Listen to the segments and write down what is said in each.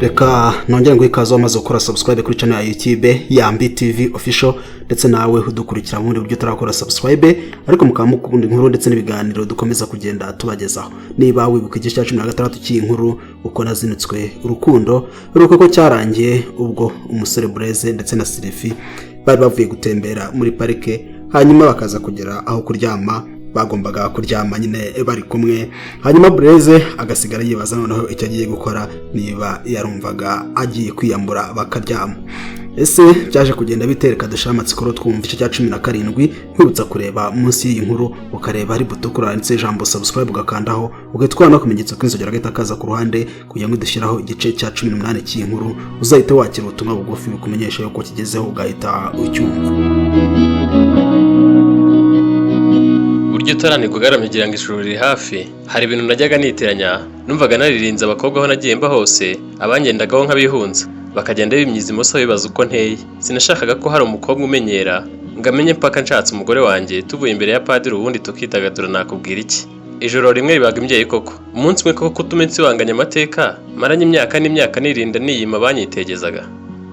Reka nongere ngo ikaze wamaze gukora subscribe kuri channel ya YouTube ya Mbi TV Official, ndetse nawe udukurikira mu bundi buryo utarakora subscribe ariko mukaba mukunda inkuru ndetse n'ibiganiro dukomeza kugenda tubagezaho. Niba wibuka igice cya 16 cy'iyi nkuru, uko nazinutswe urukundo, uruko ko cyarangiye ubwo umusore Bureze ndetse na Silifi bari bavuye gutembera muri parike, hanyuma bakaza kugera aho kuryama. Bagombaga kuryama nyine bari kumwe, hanyuma Bureze agasigara yibaza noneho icyo agiye gukora, niba yarumvaga agiye kwiyambura bakaryama. Ese byaje kugenda bitereka? Dushira amatsiko twumva igice cya 17. Nkwibutsa kureba munsi y'iyi nkuru, ukareba hari buto handitse ijambo subscribe, ugakandaho, ugahita ukora no kumenyetso k'inzogera gahita kaza ku ruhande, kugira ngo dushyiraho igice cya 18 cy'iyi nkuru uzahita wakira ubutumwa bugufi bukumenyesha yuko kigezeho, ugahita ucyumva. Buryo utaranirwa ugaramye ugira ngo ijuru riri hafi. Hari ibintu najyaga nitiranya. Numvaga naririnze abakobwa aho nagiye mba hose, abangendagaho nk'abihunza bakagenda bimyiza imoso bibaza uko nteye. Sinashakaga ko hari umukobwa umenyera ngo amenye mpaka nshatse umugore wanjye, tuvuye imbere ya padiri, ubundi tukidagadura. Nakubwira iki? Ijoro rimwe ribaga imbyeyi koko, umunsi umwe koko utume nsibanganya amateka maranye imyaka n'imyaka nirinda niyima abanyitegezaga.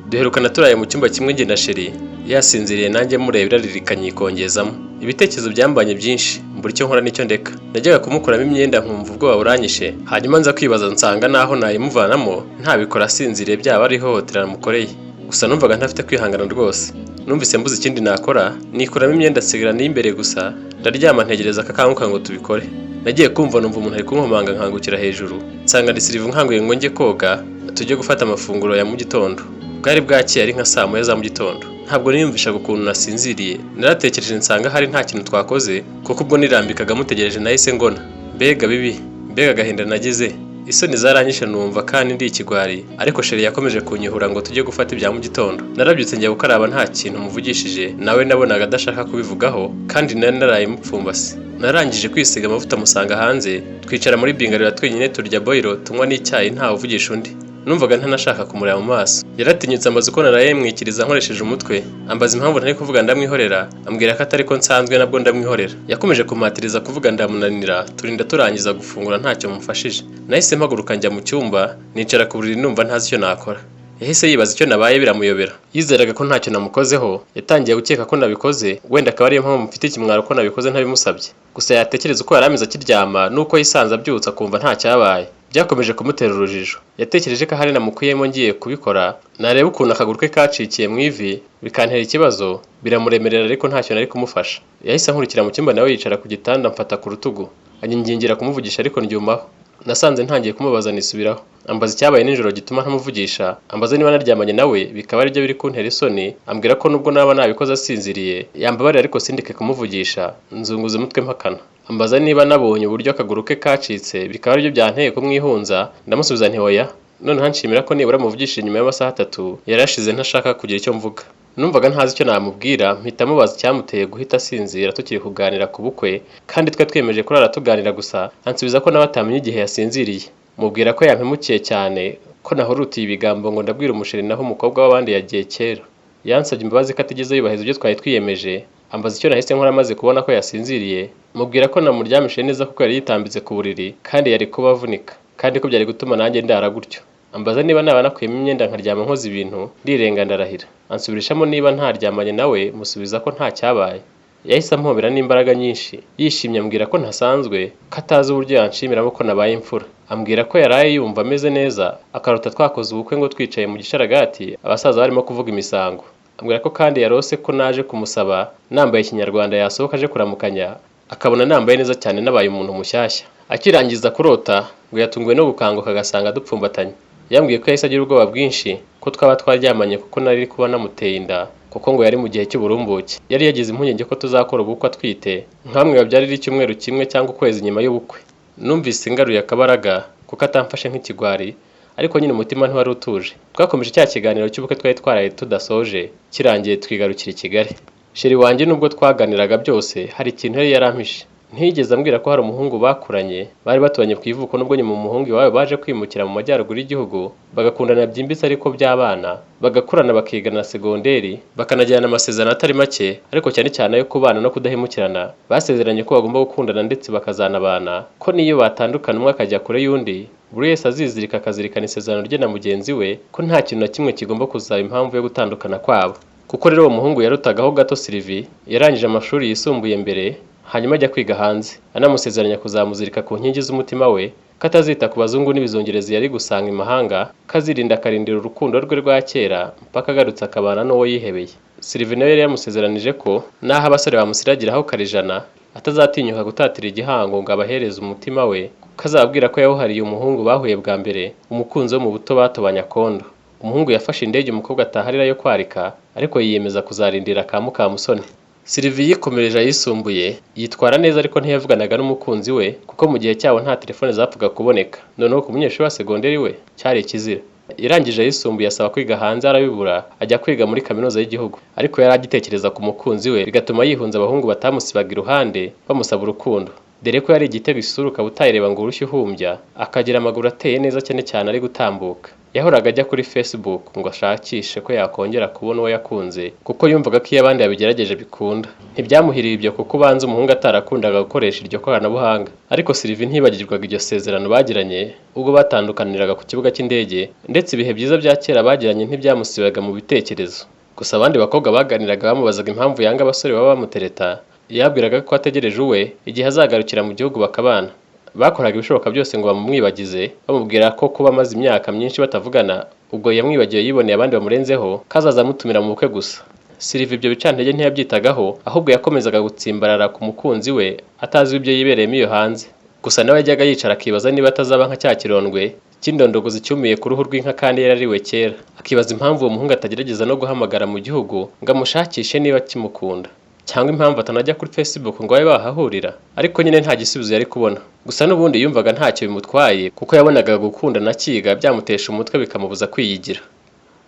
Duherukana turaye mu cyumba kimwe njye na chérie, yasinziriye nanjye mureba, irari rikanyikongezamo. Ibitekerezo byambanye byinshi, mbura icyo nkora n'icyo ndeka. Najyaga kumukuramo imyenda nkumva ubwoba buranyishe, hanyuma nza kwibaza nsanga naho nayimuvanamo ntabikora asinziriye byaba ari ihohotera namukoreye. Gusa numvaga ntafite kwihangana rwose. Numvise mbuze ikindi nakora, nikuramo imyenda nsigarana iy'imbere gusa, ndaryama ntegereza ko akanguka ngo tubikore. Nagiye kumva numva umuntu ari kunkomanga, nkangukira hejuru nsanga ndi Sirivu nkanguye ngo njye koga tujye gufata amafunguro ya mu gitondo. Bwari bwakeye, ari nka saa 1 za mu gitondo. Ntabwo niyumvishaga ukuntu nasinziriye. Naratekereje nsanga hari nta kintu twakoze, kuko ubwo nirambikaga mutegereje nahise ngona. Mbega bibi, mbega agahinda nagize! Isoni zaranyishe, numva kandi ndi ikigwari. Ariko chérie yakomeje kunyihura ngo tujye gufata ibya mu gitondo. Narabyutse njya gukaraba nta kintu muvugishije, nawe nabonaga adashaka kubivugaho kandi nari naraye mupfumbase. Narangije kwisiga amavuta musanga hanze, twicara muri bingarira twenyine, turya boyiro, tunywa n'icyayi, ntawe uvugisha undi. Numvaga ntanashaka kumureba mu maso. Yaratinyutse ambaza uko naraye mwikiriza nkoresheje umutwe, ambaza impamvu ntari kuvuga, ndamwihorera. Ambwira ko atari ko nsanzwe, nabwo ndamwihorera. Yakomeje kumpatiriza kuvuga ndamunanira, turinda turangiza gufungura ntacyo mufashije. Nahise mpaguruka njya mu cyumba, nicara ku buriri, numva ntazi icyo nakora. Yahise yibaza icyo nabaye, biramuyobera. Yizeraga ko ntacyo namukozeho, yatangiye gukeka ko nabikoze, wenda akaba ariyo mpamvu mfite ikimwaro ko nabikoze ntabimusabye. Gusa yatekereza uko yari ameze akiryama n'uko yisanze abyutse akumva nta cyabaye, byakomeje kumutera urujijo. Yatekereje ko ahari namukuyemo ngiye kubikora, nareba ukuntu akaguru ke kacikiye mu ivi bikantera ikibazo, biramuremerera, ariko ntacyo nari kumufasha. Yahise ankurikira mu cyumba, nawe yicara ku gitanda, amfata ku rutugu, anyingingira kumuvugisha, ariko ndyumaho. Nasanze ntangiye kumubaza, nisubiraho. Ambaza icyabaye nijoro gituma ntamuvugisha, ambaza niba naryamanye nawe bikaba aribyo biri kuntera isoni, ambwira ko nubwo naba nabikoze asinziriye yambabarira ariko sindike kumuvugisha. Nzunguza umutwe mpakana. Ambaza niba nabonye uburyo akaguru ke kacitse bikaba aribyo byanteye kumwihunza, ndamusubiza nti oya. Noneho anshimira ko nibura muvugishije nyuma y'amasaha 3 yarashize ntashaka kugira icyo mvuga. Numvaga ntazi icyo namubwira, mpita mubaza icyamuteye guhita asinzira tukiri kuganira ku bukwe kandi twe twiyemeje kurara tuganira gusa. Ansubiza ko nawe atamenya igihe yasinziriye. Mubwira ko yampemukiye cyane, ko nahurutiye ibigambo ngo ndabwira umusheri naho umukobwa w'abandi yagiye kera. Yansabye imbabazi ko atigeze yubahiriza ibyo twari twiyemeje, ambaza icyo nahise nkora amaze kubona ko yasinziriye. Mubwira ko namuryamishije neza kuko yari yitambitse ku buriri kandi yari kuba avunika, kandi ko byari gutuma nanjye ndara gutyo. Ambaza niba naba nakuyemo imyenda nkaryama nkoze ibintu, ndirenga ndarahira. Ansubirishamo niba ntaryamanye nawe, musubiza ko nta cyabaye. Yahise ampobera n'imbaraga nyinshi, yishimye, ambwira ko ntasanzwe, ko atazi uburyo yanshimiramo ko nabaye imfura. Ambwira ko yaraye yumva ameze neza akarota twakoze ubukwe ngo twicaye mu gisharagati, abasaza barimo kuvuga imisango. Ambwira ko kandi yarose ko naje kumusaba nambaye ikinyarwanda, yasohoka aje kuramukanya akabona nambaye neza cyane, nabaye umuntu mushyashya. Akirangiza kurota ngo yatunguwe no gukanguka agasanga dupfumbatanye. Yambwiye ko yahise agira ubwoba bwinshi ko twaba twaryamanye, kuko nari kuba namuteye inda, kuko ngo yari mu gihe cy'uburumbuke. Yari yagize impungenge ko tuzakora ubukwe atwite, nkamwe babyarira icyumweru kimwe cyangwa ukwezi nyuma y'ubukwe. Numvise ngaruye akabaraga kuko atamfashe nk'ikigwari, ariko nyine umutima ntiwari utuje. Twakomeje cya kiganiro cy'ubukwe twari twaraye tudasoje, kirangiye twigarukira i Kigali. Chérie wanjye, nubwo twaganiraga byose, hari ikintu yari yarampishe. Ntiyigeze ambwira ko hari umuhungu bakuranye, bari baturanye ku ivuko, nubwo nyuma umuhungu iwabo baje kwimukira mu majyaruguru y'igihugu, bagakundana byimbitse ariko by'abana, bagakurana, bakigana segonderi, bakanagirana amasezerano atari make, ariko cyane cyane ayo kubana no kudahemukirana. Basezeranye ko bagomba gukundana ndetse bakazanabana, ko n'iyo batandukana umwe akajya kure y'undi Buri wese azizirika akazirikana isezerano rye na mugenzi we, ko nta kintu na kimwe kigomba kuzaba impamvu yo gutandukana kwabo. Kuko rero uwo muhungu yarutagaho gato Sylvie, yarangije amashuri yisumbuye mbere, hanyuma ajya kwiga hanze, anamusezeranya kuzamuzirika ku nkingi z'umutima we, ko atazita ku bazungu n'ibizungerezi yari gusanga imahanga, ko azirinda akarindira urukundo rwe rwa kera mpaka agarutse akabana n'uwo yihebeye. Sylvie nawe yari yamusezeranije ko naho abasore bamusiragiraho karijana, atazatinyuka gutatira igihango ngo abahereze umutima we, ko azababwira ko yawuhariye umuhungu bahuye bwa mbere, umukunzi wo mu buto batobanye akondo. Umuhungu yafashe indege umukobwa ataharira yo kwarika, ariko yiyemeza kuzarindira ka Mukamusoni. Sylvie yikomereje ayisumbuye, yitwara neza ariko ntiyavuganaga n'umukunzi we, kuko mu gihe cyabo nta telefone zapfaga kuboneka. Noneho ku munyeshuri wa segonderi we cyari ikizira. Yarangije ayisumbuye asaba kwiga hanze arabibura, ajya kwiga muri kaminuza y'igihugu. Ariko yari agitekereza ku mukunzi we, bigatuma yihunza abahungu batamusibaga iruhande bamusaba urukundo. Dore ko yari igitego isura ukaba utayireba ngo urushye uhumbya, akagira amaguru ateye neza cyane cyane ari gutambuka. Yahoraga ajya kuri Facebook ngo ashakishe ko yakongera kubona uwo yakunze, kuko yumvaga ko iyo abandi babigerageje bikunda. Ntibyamuhiriye ibyo kuko ubanza umuhungu atarakundaga gukoresha iryo koranabuhanga. Ariko Sylvie ntibagirwaga iryo sezerano bagiranye ubwo batandukaniraga ku kibuga cy'indege, ndetse ibihe byiza bya kera bagiranye ntibyamusibaga mu bitekerezo. Gusa abandi bakobwa baganiraga bamubazaga impamvu yanga abasore baba bamutereta, yabwiraga ko ategereje uwe igihe azagarukira mu gihugu bakabana. Bakoraga ibishoboka byose ngo bamumwibagize, bamubwira ko kuba amaze imyaka myinshi batavugana, ubwo yamwibagiwe yiboneye abandi bamurenzeho, ko azaza amutumira mu bukwe gusa. Sylvie ibyo bicantege ntiyabyitagaho, ahubwo yakomezaga gutsimbarara ku mukunzi we, atazi ibyo yibereyemo iyo hanze. Gusa nawe yajyaga yicara akibaza niba atazaba nka cya kirondwe cy'indondogozi cyumiye ku ruhu rw'inka kandi yarariwe kera. Akibaza impamvu uwo muhungu atagerageza no guhamagara mu gihugu ngo amushakishe niba akimukunda, cyangwa impamvu atanajya kuri Facebook ngo babe bahahurira. Ariko nyine nta gisubizo yari kubona. Gusa n'ubundi yumvaga ntacyo bimutwaye, kuko yabonaga gukundana akiga byamutesha umutwe bikamubuza kwiyigira.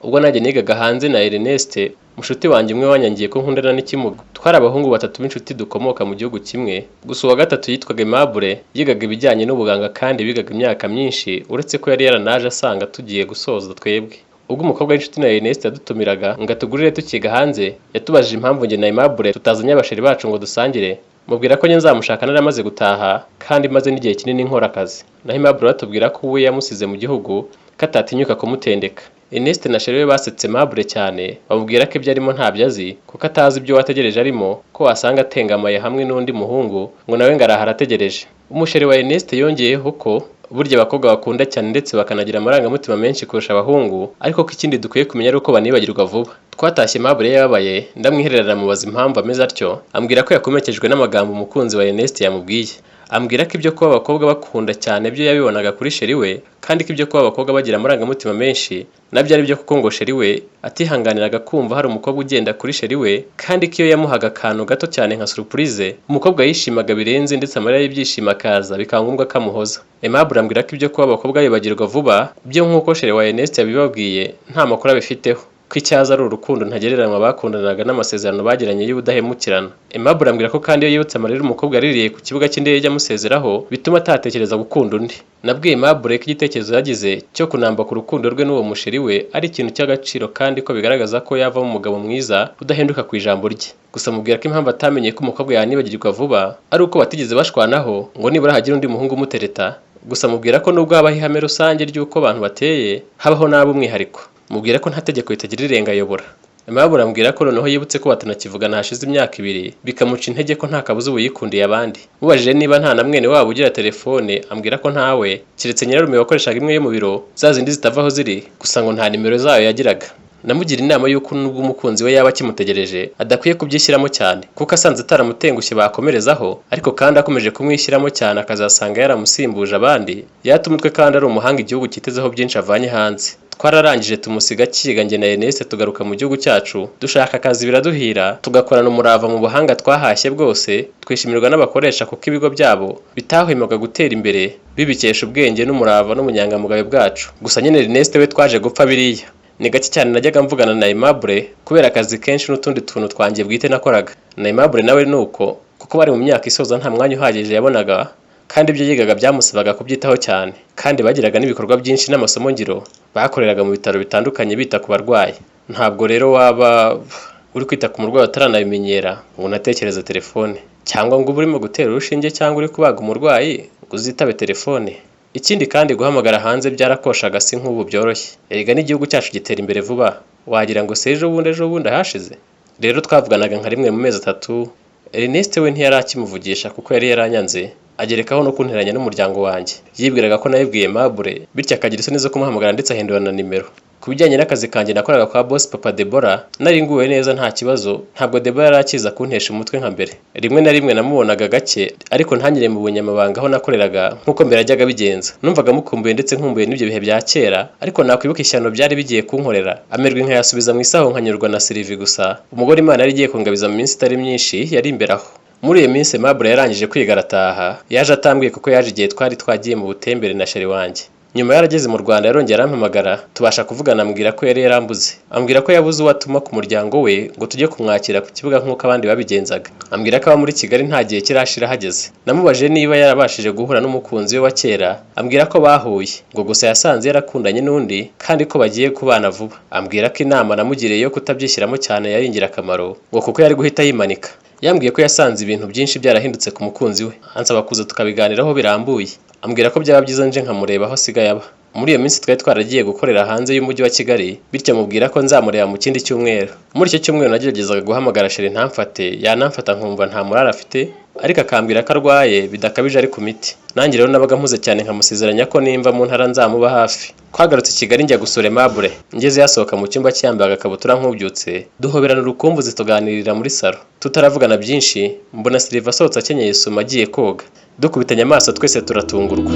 Ubwo nanjye nigaga hanze na Ernest, mushuti wanjye umwe wanyangiye ko nkundana n'ikimuga. Twari abahungu batatu b'inshuti dukomoka mu gihugu kimwe, gusa uwa gatatu yitwaga Aimable, yigaga ibijyanye n'ubuganga kandi bigaga imyaka myinshi, uretse ko yari yaranaje asanga tugiye gusoza twebwe. Ubwo umukobwa w'inshuti na Ernest yadutumiraga ngo atugurire tukiga hanze, yatubajije impamvu njye na Aimable tutazanye abasheri bacu ngo dusangire, mubwira ko njye nzamushaka naramaze gutaha kandi maze n'igihe kinini nkora akazi. Naho Aimable atubwira ko we yamusize mu gihugu, ko atatinyuka kumutendeka. Ernest na Chérie we basetse Aimable cyane, bamubwira ko ibyo arimo ntabyo azi, kuko atazi ibyo wategereje arimo, ko wasanga atengamaye hamwe n'undi muhungu, ngo nawe ngo araha arategereje. Umusheri wa Ernest yongeyeho ko burya abakobwa bakunda cyane ndetse bakanagira amarangamutima menshi kurusha abahungu, ariko ko ikindi dukwiye kumenya ari uko banibagirwa vuba. Twatashye Aimable yababaye, ndamwihererana mubaza impamvu ameze atyo, ambwira ko yakomekejwe n'amagambo umukunzi wa Ernest yamubwiye. Ambwira ko ibyo kuba abakobwa bakunda cyane byo yabibonaga kuri chéri we, kandi ko ibyo kuba abakobwa bagira amarangamutima menshi nabyo ari byo, kuko ngo chéri we atihanganiraga kumva hari umukobwa ugenda kuri chéri we, kandi ko iyo yamuhaga akantu gato cyane nka surprise, umukobwa yishimaga birenze ndetse amarira y'ibyishimo akaza, bikaba ngombwa ko amuhoza. Aimable ambwira ko ibyo kuba abakobwa bibagirwa vuba byo nk'uko chéri wa Ernest yabibabwiye nta makuru abifiteho, ko icyaza ari urukundo ntagereranywa bakundanaga n'amasezerano bagiranye y'ubudahemukirana. Aimable ambwira ko kandi iyo yibutse amarira umukobwa yaririye ku kibuga cy'indege amusezeraho, bituma atatekereza gukunda undi. Nabwiye Aimable ko igitekerezo yagize cyo kunamba ku rukundo rwe n'uwo musheri we ari ikintu cy'agaciro, kandi ko bigaragaza ko yavamo umugabo mwiza udahinduka ku ijambo rye. Gusa mubwira ko impamvu atamenye ko umukobwa yanibagirwa vuba ari uko batigeze bashwanaho ngo nibura hagire undi muhungu umutereta. Gusa mubwira ko nubwo habaho ihame rusange ry'uko abantu bateye, habaho n'ab'umwihariko. Mubwira ko nta tegeko ritagira irengayobora. Aimable ambwira ko noneho yibutse ko batanakivugana hashize imyaka ibiri, bikamuca intege ko nta kabuza ubu yikundiye abandi. Mubajije niba nta na mwene wabo ugira telefone, ambwira ko ntawe, keretse nyirarume wakoreshaga imwe yo mu biro, za zindi zitava aho ziri, gusa ngo nta nimero zayo yagiraga. Namugira inama y'uko nubwo umukunzi we yaba akimutegereje, adakwiye kubyishyiramo cyane, kuko asanze ataramutengushye bakomerezaho, ariko kandi akomeje kumwishyiramo cyane akazasanga yaramusimbuje abandi, yata umutwe kandi ari umuhanga igihugu cyitezeho byinshi avanye hanze. Twararangije tumusiga akiga, njye na Ernest tugaruka mu gihugu cyacu, dushaka akazi biraduhira, tugakorana umurava mu buhanga twahashye bwose, twishimirwa n'abakoresha kuko ibigo byabo bitahwemaga gutera imbere bibikesha ubwenge n'umurava n'ubunyangamugayo bwacu. Gusa nyine Ernest we twaje gupfa biriya. Ni gake cyane najyaga mvugana na Aimable kubera akazi kenshi n'utundi tuntu twanjye bwite nakoraga. Na Aimable nawe ni uko, kuko bari mu myaka isoza nta mwanya uhagije yabonaga, kandi ibyo yigaga byamusabaga kubyitaho cyane. Kandi bagiraga n'ibikorwa byinshi n'amasomo ngiro bakoreraga mu bitaro bitandukanye bita ku barwayi. Ntabwo rero waba uri kwita ku murwayi utaranabimenyera ngo unatekereze telefone, cyangwa ngo ube urimo gutera urushinge cyangwa uri kubaga umurwayi ngo uzitabe telefone. Ikindi kandi guhamagara hanze byarakoshaga, si nk'ubu byoroshye. Erega n'igihugu cyacu gitera imbere vuba, wagira ngo si ejo bundi, ejo bundi ahashize. Rero twavuganaga nka rimwe mu mezi 3. Ernest we ntiyari akimuvugisha kuko yari yaranyanze, agerekaho no kunteranya n'umuryango wanjye. Yibwiraga ko nabibwiye Mabure, bityo akagira isoni zo kumuhamagara, ndetse ahindura na nimero. Ku bijyanye n'akazi kanjye nakoraga kwa boss Papa Debora, nari nguwe neza, nta kibazo. Ntabwo Debora yari akiza kuntesha umutwe nka mbere. Rimwe na rimwe namubonaga gake, ariko ntanyire mu bunyamabanga aho nakoreraga nk'uko mbere yajyaga abigenza. Numvaga mukumbuye, ndetse nkumbuye n'ibyo bihe bya kera, ariko nakwibuka ishyano byari bigiye kunkorera, amerwe nkayasubiza mu isaho, nkanyurwa na Sylvie gusa, umugore Imana yari igiye kungabiza mu minsi itari myinshi yari imbere aho. Muri iyo minsi Aimable yarangije kwiga arataha. Yaje atambwiye, kuko yaje igihe twari twagiye mu butembere na chéri wanjye. Nyuma yarageze mu Rwanda, yarongera arampamagara, tubasha kuvugana, ambwira ko yari yarambuze, ambwira ko yabuze uwo atuma ku muryango we ngo tujye kumwakira ku kibuga nk'uko abandi babigenzaga, ambwira ko aba muri Kigali nta gihe kirashira ahageze. Namubajije niba yarabashije guhura n'umukunzi we wa kera, ambwira ko bahuye, ngo gusa yasanze yarakundanye n'undi kandi ko bagiye kubana vuba. Ambwira ko inama namugiriye yo kutabyishyiramo cyane yari ingirakamaro, ngo kuko yari guhita yimanika. Yambwiye ko yasanze ibintu byinshi byarahindutse ku mukunzi we, ansaba kuza tukabiganiraho birambuye, ambwira ko byaba byiza nje nkamureba aho asigaye aba. Muri iyo minsi twari twaragiye gukorera hanze y'umujyi wa Kigali, bityo mubwira ko nzamureba mu kindi cyumweru. Muri icyo cyumweru nageragezaga guhamagara chéri ntamfate, yanamfata nkumva nta murara afite, ariko akambwira ko arwaye bidakabije, ari ku miti. Nanjye rero nabaga mpuze cyane, nkamusezeranya ko nimva mu ntara nzamuba hafi. Twagarutse i Kigali, njya gusura Aimable. Ngeze yasohoka mu cyumba cye yambaye agakabutura nk'ubyutse, duhoberana urukumbuzi, tuganirira muri salo. Tutaravugana byinshi, mbona Sylvie asohotse akenyeye isume agiye koga, dukubitanye amaso twese turatungurwa.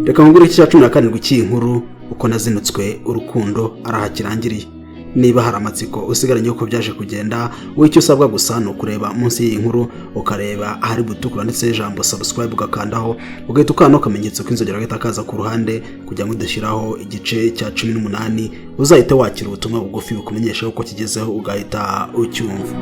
Reka nkubwire iki cya 17 cy'iyi nkuru, uko nazinutswe urukundo, ari aha kirangiriye. Niba hari amatsiko usigaranye uko byaje kugenda, wowe icyo usabwa gusa ni ukureba munsi y'iyi nkuru, ukareba ahari butukura ndetse ijambo "subscribe", ugakandaho, ugahita ukanda akamenyetso k'inzogera gahita kaza ku ruhande, kugira ngo udashyiraho igice cya 18 uzahite wakira ubutumwa bugufi bukumenyesha uko kigezeho, ugahita ucyumva.